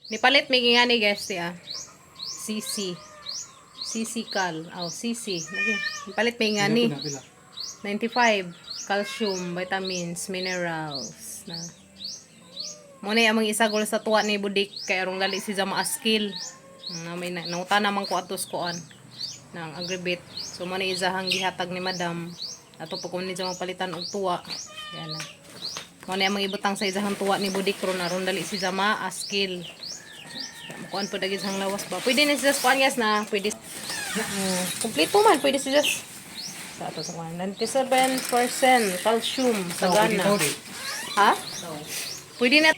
Nipalit may ngani, guys, siya. CC. CC cal. Oh, CC. Lagi. Nipalit may ngani. Pila, pila. 95 calcium, vitamins, minerals na. Muna yung amang isagol sa tuwa ni Budik kay arong dali si Jama askil. Na may nanguta naman ko atos koan ng agribit. So mo na isahang gihatag ni Madam. Ato pa ko ni Jama palitan og tuwa. Yan na. Mo na amang ibutang sa isahang tuwa ni Budik ron aron dali si Jama askil. Kuan po dagit sang lawas ba. Pwede na siya sa kuan, guys, na. Pwede. Kompleto man pwede siya sa ato sa kuan. 97% calcium sa Pwede gana. tao di. Ha? Pwede na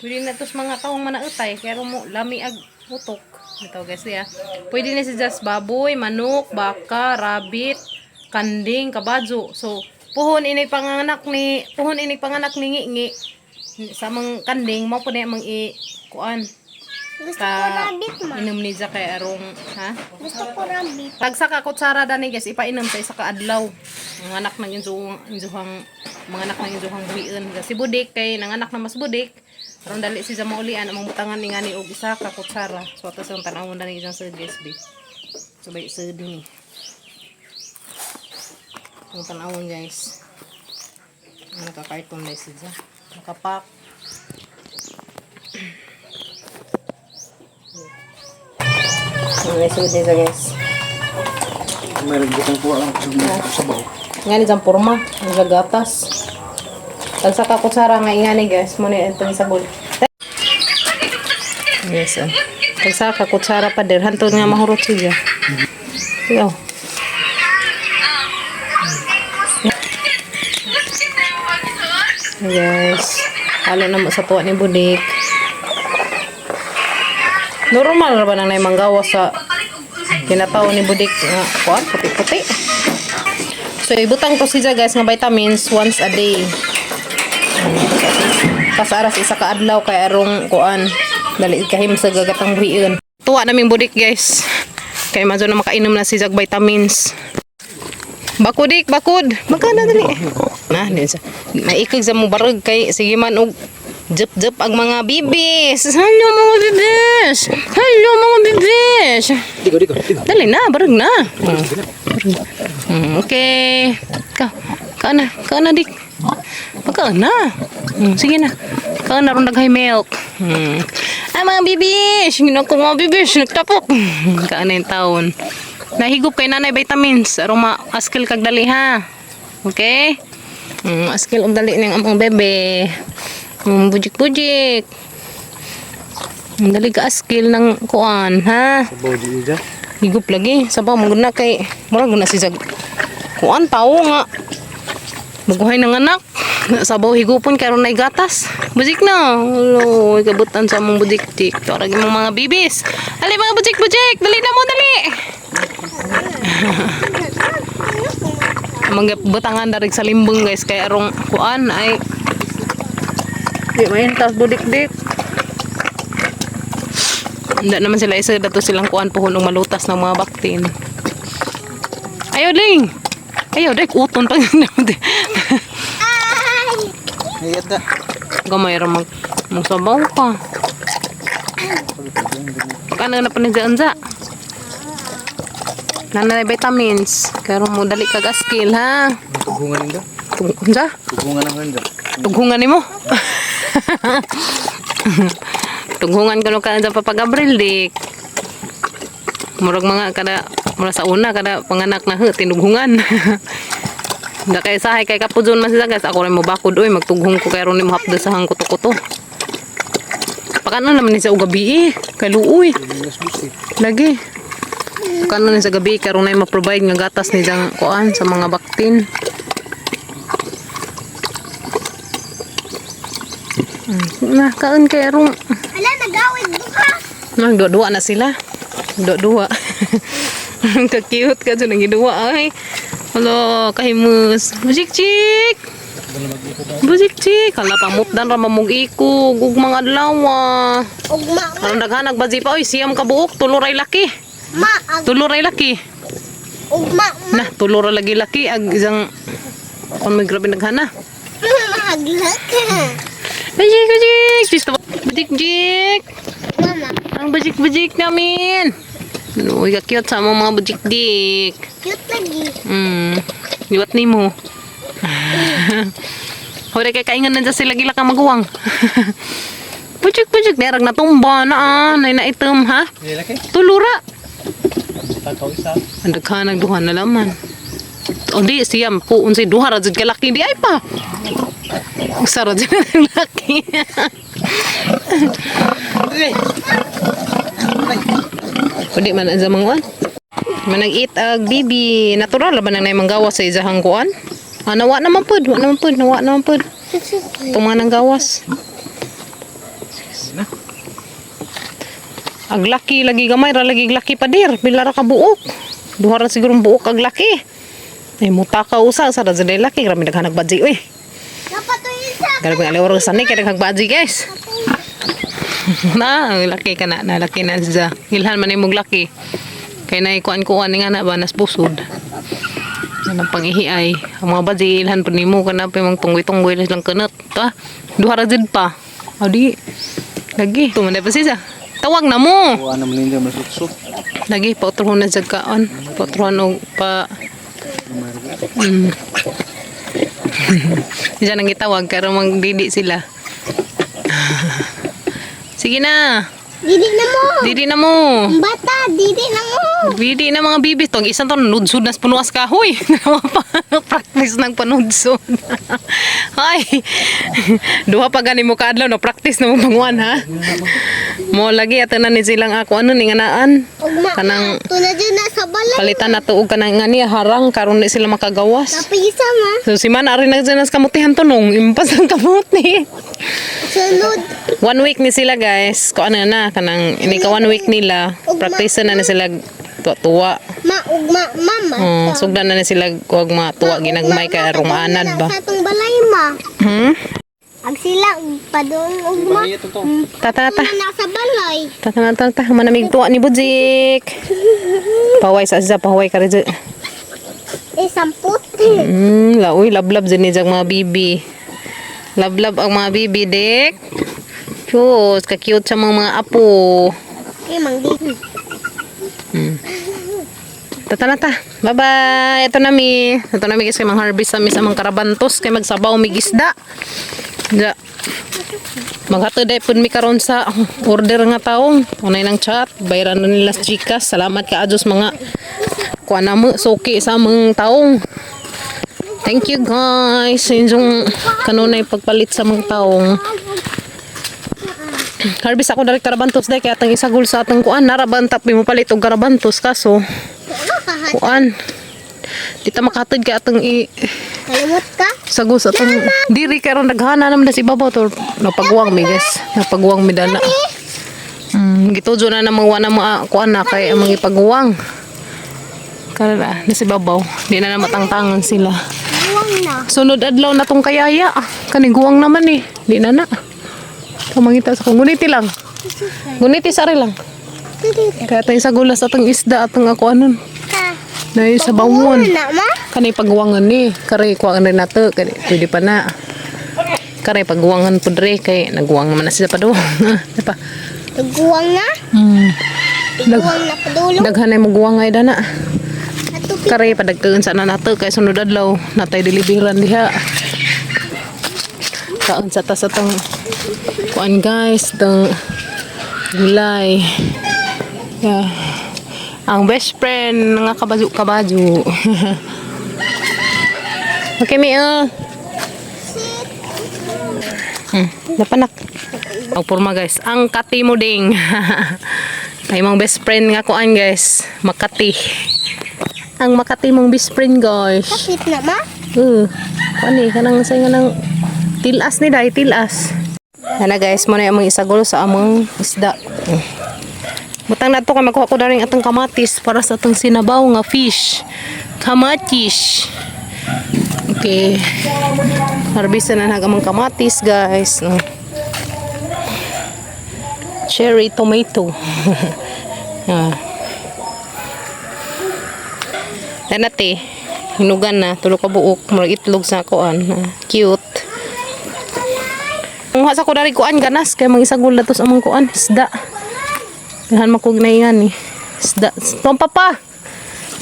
pwede na tos mga taong manautay pero mo lami ag utok. Ito, guys, ya. Pwede na si just baboy, manok, baka, rabbit, kanding, kabadyo. So puhon ini panganak ni ngi sa mang kanding mo po na mang i kuan. Gusto ko rabbit, ma. Inom ni ja kay arong ha? Gusto ko rabbit. Tagsa ka kutsara dani, guys, ipainom sa isa ka adlaw. Ang anak ng injuhang injuhang mga anak ng injuhang buhion. Si Budik kay nanganak na mas Budik. Aron dali si maulian among butangan ni ngani og isa ka kutsara. So ato sa tan-awon dani isang sa guys bi. So bay sa dinhi. Ang tan-awon, guys. Ang naka-carton dai siya. Nakapak. Ang sud niya, guys. Meron butang ko ang sabaw. Nga ni dyan porma, ang gatas. Tagsa ka kutsara nga ingani, guys, mo ni itong isagol. Yes, ah. Tagsa ka kutsara pa der, hantod nga mahurot siya. Tiyaw. Guys, halo na mo sa tuwa ni Budik. Normal ra ba nang manggawa sa kinataw ni Budik nga kuan puti-puti. So ibutang ko siya, guys, nga vitamins once a day. Kasaras isa ka adlaw kay arong kuan dali kahim sa gagatang buhion. Tuwa naming Budik, guys. Kay mazo na makainom na si jag vitamins. Bakudik, bakod. Magkana dali. Na, di sa. Maikig sa mo barag kay sige man og jup-jup ang mga bibis. Hello, mga bibis. Hello, mga bibis. Digo, digo, digo. Dali na, barag na. Okay. Ka, ka na, ka na dik. Pagka na. Sige na. Ka na ron daghay milk. Ay, mga bibis, ginoo ko, mga bibis, nagtapok. Ka na yung taon. Nahigup kay nanay vitamins aron ma-askil kag dali ha. Okay? Askil og dali ning among bebe. Bujik-bujik. Dali ka askil ng kuan ha. Sabaw di ija. Higup lagi. Sabaw mo na kay murag na si jag kuan tawo nga. Buguhay ng anak. Sabaw higupon kay aron nay gatas. Bujik na. Hello, kabutan sa among budik-dik. Tarag imong mga bibis. Ali mga bujik-bujik, dali na mo dali. Mga butangan darig sa limbong, guys, kay arong kuan ay di mahintas budik-dik. Hindi naman sila isa dato silang kuan puhon og malutas ng mga baktin. Ayaw ding. Ayaw dek uton pa. Hayat na. Gamay ra mag magsabaw ka. Pagka na pa ni anza. Nanay vitamins. Karon mo dali kag askil ha. Tugungan ninyo. Unsa? Tugungan ang handa. Tughungan nimo. Tughungan ko ka sa Papa Gabriel dik. Murag mga kada mura sa una kada panganak na tinughungan. Da kay sahay kay kapuzon man sila, guys. Ako rin mo bakod oy magtughong ko kay ron nimo hapdo sa hang kuto-kuto. Pakano naman ni sa ugabi eh. Kay luoy. Alas busi. Lagi. Pakano ni sa gabi karon nay ma-provide nga gatas ni jang kuan sa mga baktin. Na kaon kay arong Hala, nagawid buka. na duwa na sila. Duwa-duwa. Ka-cute ka dyan ang giduwa ay. Hala, kahimus. Bujik-chik! Bujik-chik! Hala, pamupdan ra mamug ikog. Ug mga adlaw ah. Ugma, ma. Aron daghan bazi pa oy, siyam ka buok, tulo ray laki. Ma, ag, Tulo ray laki. ugma, ma. Na, tulo ra lagi laki ag isang kon may grabe naghana. Maglak. Bujik, bujik. Bujik, bujik. Bujik namin. Uy, ka-cute sa among mga bujik dik. Cute lagi. Liwat ni mo. Hore kay kaingan na dyan sila gila ka maguwang. Bujik, bujik. Derag natumba na ah. Nay na item ha. Hindi laki. Tulura. Takaw isa. Ang daghan nagduha na laman. O di siya po unsay duha ra jud kalaki di ay pa. Usa ra jud ang laki. Pwede man ang zamang kuan. Manag-eat ag bibi. Natural ra ba nang nay manggawas sa isahang kuan? Ah, nawa naman pud, wa naman pud, nawa naman pud. Itong mga nanggawas. Na. Ag laki lagi gamay ra lagi laki pa dir. Pila ra ka buok. Duha ra siguro buok ag laki. Ay muta ka usa sa ra jud laki grabe daghan nagbaji oy. Dapat to isa. Grabe ang aliw sa ni kay daghang baji guys. Na, ang laki ka na, nalaki na siya. Ilhan man imong laki. Kay nay kuan-kuan ni nga na ba nas pusod. Anong pangihi ay ang mga baji ilhan pud nimo kana pa imong tunggoy-tunggoy na silang kanat. Ta, duha ra jud pa. O di. Lagi, tumanay pa siya. Tawag na mo. Kuha naman ninyo masutsot. Lagi pautrohon na sad kaon. Pautrohon og pa. Diyan ang gitawag karon magdidi sila. Sige na. Didi na mo. Didi na mo. Ang bata, didi na mo. Didi na mga bibis. Tong isang to nudsod na sa punuas kahoy. Practice ng panudsod. Ay. Duha pa gani mo kaadlaw no practice na mo panguan ha. Mo lagi ato na ni silang ako ano ni nganaan. Ugma. Kanang Tulad yun na sa balay. palitan na to og kanang nga niya harang karon di sila makagawas. Tapi isa ma. So si man ari nagdyan sa kamutihan to nung impas ang kamuti. Sunod. One week ni sila guys. Ko ano na kanang ini ka one week nila. Practice na ni sila tuwa-tuwa. Ma, ugma, mama. Sugdan na ni sila kuwag mga tuwa ginagmay kay arong maanad ba. Sa atong balay ma. Hmm? Ag sila padung ugma. Ito to. Tata ta. Na sa balay. Tata na tata. Manamig tuwa ni Budzik. Paway sa siya, paway ka rin. Eh, samput. Laoy, lablab dyan ni jag mga bibi. Lablab ang mga bibi, dek. Cute, ka-cute sa mga apo. Eh, mangdi. Tata na ta. Bye-bye. Ito na mi. Ito na mi guys kay mang harvest sa mi sa mga karabantos kay magsabaw mi gisda. Ja. Maghatod ay pud mi karon sa order nga taong. Unay nang chat, bayaran na nila sa GCash. Salamat ka Diyos mga kuan na mo suki sa mga taong. Thank you guys sa inyong kanunay pagpalit sa mga taong. Harvest ako dali karabantos dai kay atang isagol sa atong kuan narabantap mi mo palit og karabantos kaso Kahat. kuan di ta makatid kay atong i Kalimot ka? sagol sa atong diri karon naghana naman na sa ibabaw to napaguwang mi guys, napaguwang mi dana. Gitujo na namang wa na mga kuan na kay ang mga ipaguwang karon na nasa ibabaw di na na matangtangan sila. Buwang na. Sunod adlaw na tong kayaya kani guwang naman eh di na na tumangita sa kong guniti lang, guniti sari lang kaya tayong sagulas atong isda atong ako anon Ka. na sa bawon. Na ma? Kanay pagwangan ni, kare kuangan rin nato, kani pwede pa na. Kare pagwangan pud re kay nagwang naman na sila pa do. Di pa. Guwang na? Guwang na padulong. Daghan ay mugwang ay dana. Ato Kare padagkaon sa na nato kay sunod adlaw natay deliveran diha. Kaon sa ta sa tong kuan guys, tong gulay. Yeah. Ang best friend nga kabaju kabaju. Okay, Mia. Napanak. Ang porma guys, ang kati mo ding. Ay mong best friend nga kuan guys, Makati. Ang Makati mong best friend guys. Kapit na ma? Kuan eh kanang sa nga nang tilas ni dai tilas. Ana guys, mo na among isagol sa among isda. Butang na to kay magkuha ko daring atong kamatis para sa atong sinabaw nga fish. Kamatis. Okay. Harvest na nag among kamatis guys. No. Cherry tomato. Ah. Tanate, hinugan na, tulo ka buok, murag itlog sa kuan. Ah, cute. Muha sa ko dari kuan ganas kay mangisagol na to sa among kuan isda. Ganahan makog na nga ni. Isda. Tuwang papa.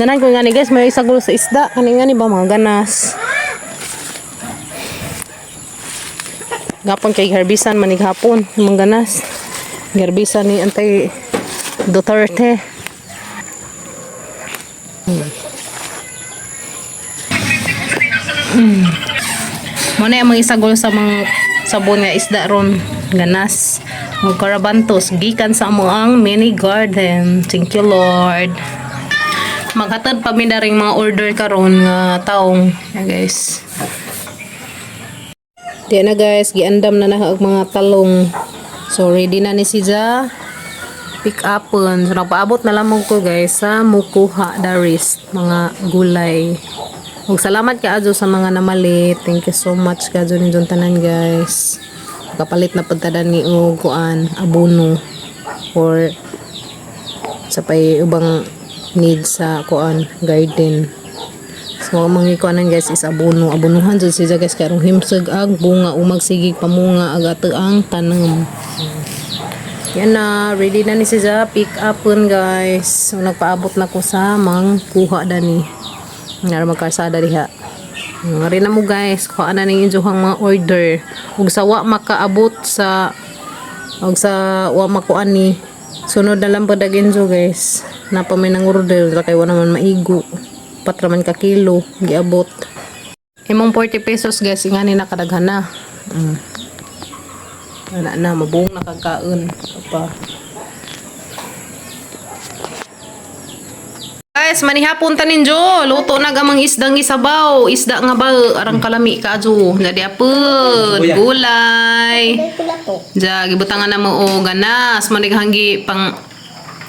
Ganahan ko nga ni guys, may isagol sa isda. Kani nga ni ba mga ganas. Gapon kay harbisan manig hapon, mga ganas. Garbisan ni Antay Duterte. Muna yung mga isagol sa mga sabon nga isda ron ganas mga karabantos gikan sa among mini garden. Thank you, Lord. Maghatod pa mi ring mga order karon nga taong. Yeah, guys. Di na guys, giandam na na og mga talong. So ready na ni siya pick upon. So nagpaabot na lamang ko guys sa mukuha the rest mga gulay. Ug salamat kaayo sa mga namalit. Thank you so much kaayo ninyong tanan guys. Kapalit na pagtadan ni og kuan abono or sa pay ubang need sa kuan garden. So ang mga kuanan guys is abono. Abonohan jud siya guys kay arong himsog ag bunga umag sigig pamunga ag ato ang tanom. Yan na, ready na ni siya pick upon guys. So nagpaabot na ko sa mangkuha dani. Nga magkarsada diha. Nga rin na mo guys, kuha na ning inyong mga order. Ug sa wa makaabot sa ug sa wa makuan ni sunod na lang pud inyo guys. Napa may nang order kay wa naman maigo. Patra man ka kilo giabot. Imong 40 pesos guys, ingani na kadaghan na. Wala na, mabuong nakakaon. Pa. Guys, manihapon ta ninyo. Luto na gamang isdang isabaw. Isda nga ba? Arang kalami ka adyo. Dadi apod. Gulay. Dahil ko to. Ja, gibutangan na mo o ganas. Manighangi pang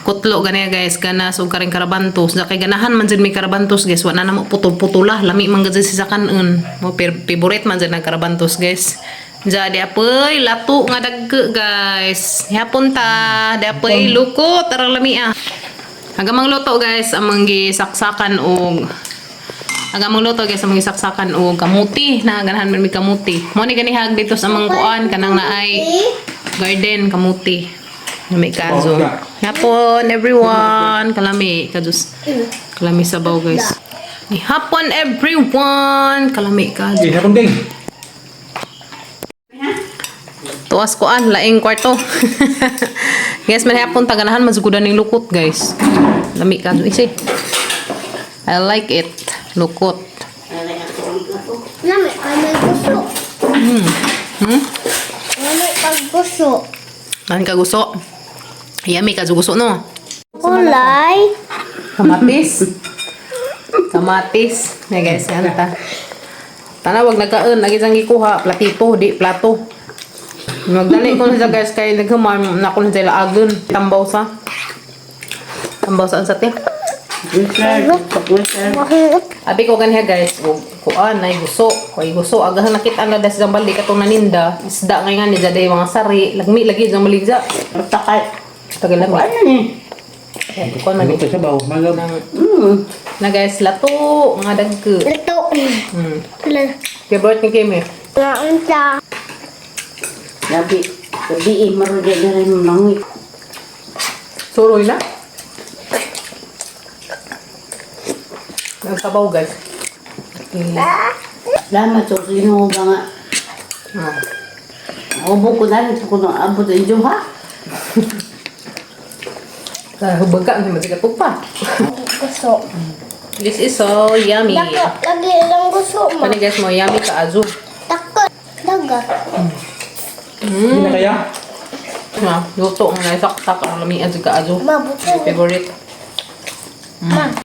kutlo gani guys, ganas og karing karabantos. Ja kay ganahan man jud may karabantos guys, wa na namo putol-putula, lami man gud sa kanon. Mo favorite man jud ang karabantos guys. Ja di apoy lato nga dagko guys. Hapon ta, di apoy lukot arang lami ah. Hanggang mangluto guys, among gisaksakan og ang among luto guys, among gisaksakan og kamuti na ganahan man mi kamuti. Mo ni ganihag dito sa among kuan kanang naay garden kamuti. Lami kazo. Hapon everyone, kalami kadus. Kalami sabaw guys. Ni hapon everyone, kalami kazo. Eh, hapon ding. Tuwas kuan laing kwarto. Guys, man hapon taganahan masugudan ning lukot guys. Lami kazo isi. I like it. Lukot. Nami, ay may gusto. Nami, paggusto. Kan ka gusto? Yummy ka gusto no? Kulay. Kamatis. Kamatis. Na guys, yan ta. Tana wag nagkaon, lagi sang gikuha platito, di plato. Magdali ko na siya guys kay naghuman na ko na sila agon. Tambaw sa. Tambaw sa sa te. Mahuot. Abi ko ganiha guys, og kuan ay guso, koy guso agahan nakita na das jambal di katong naninda. Isda ngay nga ni jaday mga sari, lagmi lagi jambal ja. Takay. Tagal lami. Ano ni? Kuan man ni. Luto sabaw, magab. Na guys, lato nga dagko. Ito. Favorite ni Kimi. Naunta. Gabi. Gabi eh, marugay na rin mangi. Suroy na. Nagsabaw guys. Okay. Salamat sa sino ba nga. Ah. Ubo ko na rin ko nang abot ang ha. Hubag ka, hindi masigat pa. Gusto. This is so yummy. Lagi, lagi lang gusto mo. Pani guys mo, yummy ka azu. Takot. Dagat. Hindi na kaya? Na, luto nga na saksak ang lami azu ka azu. Mabuto. Favorite. Ma.